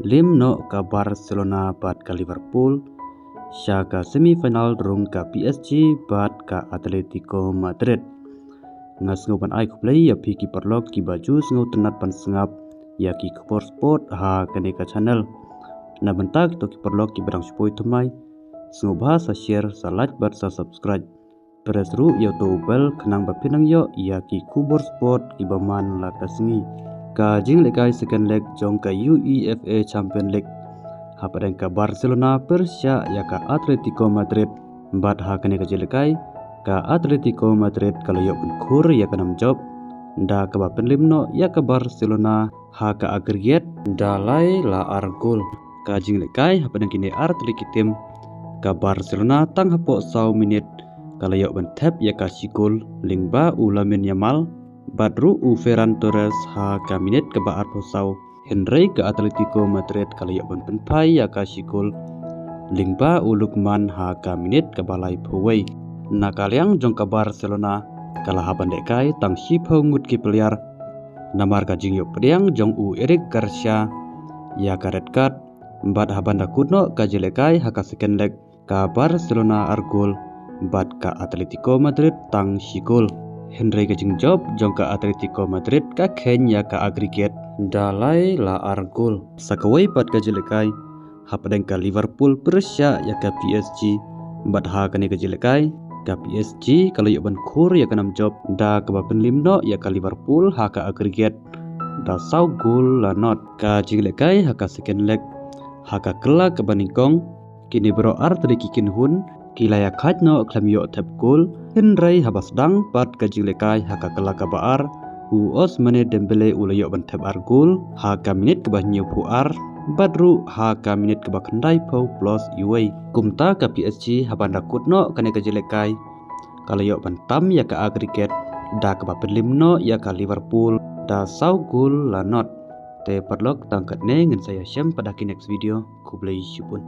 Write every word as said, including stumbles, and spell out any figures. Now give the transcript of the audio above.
Lim noh ka Barcelona bad ka Liverpool sha ka semi-final rung ka P S G bad ka Atletico Madrid. Nga sngew ban ai khublei ïa phi ki paralok kiba ju sngewtynnat ban sngap ïa ki khubor sport ha kane ka channel. Na bynta kito ki paralok kiba dang shu poi thymmai, sngewbha sa share, sa like bad sa subscribe. Press ruh ïa uto u bell khnang ba phin nang ïoh ïa ki khubor sport kiba man la ka sngi. Ka jinglehkai second leg jong ka UEFA Champions League, hapdeng ka Barcelona pyrshah ïa ka Atletico Madrid. Bad ha kane ka jinglehkai, ka Atletico Madrid ka la ïoh ban khur ïa ka nam jop da kaba pynlim noh ïa ka Barcelona ha ka aggregate da lai la ar gol. Ka jinglehkai hapdeng kine artylli ki tim, ka Barcelona tang hapoh saw minit ka la ïoh ban thep ïa ka shi gol lyngba u Lamine Yamal bad ruh u Ferran Torres ha ka minit kaba arphew saw. Hynrei ka Atletico Madrid ka la ïoh ban pynphai ïa ka shi gol lyngba u Lookman ha ka minit kaba laiphew wei. Na ka liang jong ka Barcelona ka la hap ban lehkai tang shiphew ngut ki player namar ka jingïoh pdiang jong u Eric Garcia ïa ka red card. Bad haba da kut noh ka jinglehkai ha ka second leg, ka Barcelona ar gol bad ka Atletico Madrid tang shi gol. Hynrei ka jingjop jong ka Atletico Madrid ka kheiñ ïa ka aggregate da lai la ar gol. Sa kawei pat ka jinglehkai, hapdeng ka Liverpool pyrshah ïa ka P S G. Bad ha kane ka jinglehkai, ka P S G ka la ïoh ban khur ïa ka nam jop da kaba pynlim noh ïa ka Liverpool ha ka aggregate da saw gol la not. Ka jinglehkai ha ka second leg, ha ka kylla kaba nyngkong, kine baroh artylli ki kynhun ki la ïa khait noh khlem ïoh thep gol. Hynrei haba sdang pat ka jinglehkai ha ka kylla kaba ar, u Ousmane Dembele u la ïoh ban thep ar gol ha ka minit kaba hynñiewphew ar bad ruh ha ka minit kaba khyndaiphew plus uwei. Kumta ka P S G haba da kut noh kane ka jinglehkai ka la ïoh ban tam ïa ka aggregate da kaba pynlim noh ïa ka Liverpool da saw gol la not. Te paralok, tang katne, ngin sa ïashem pat ha ki next video. Khublei shibun.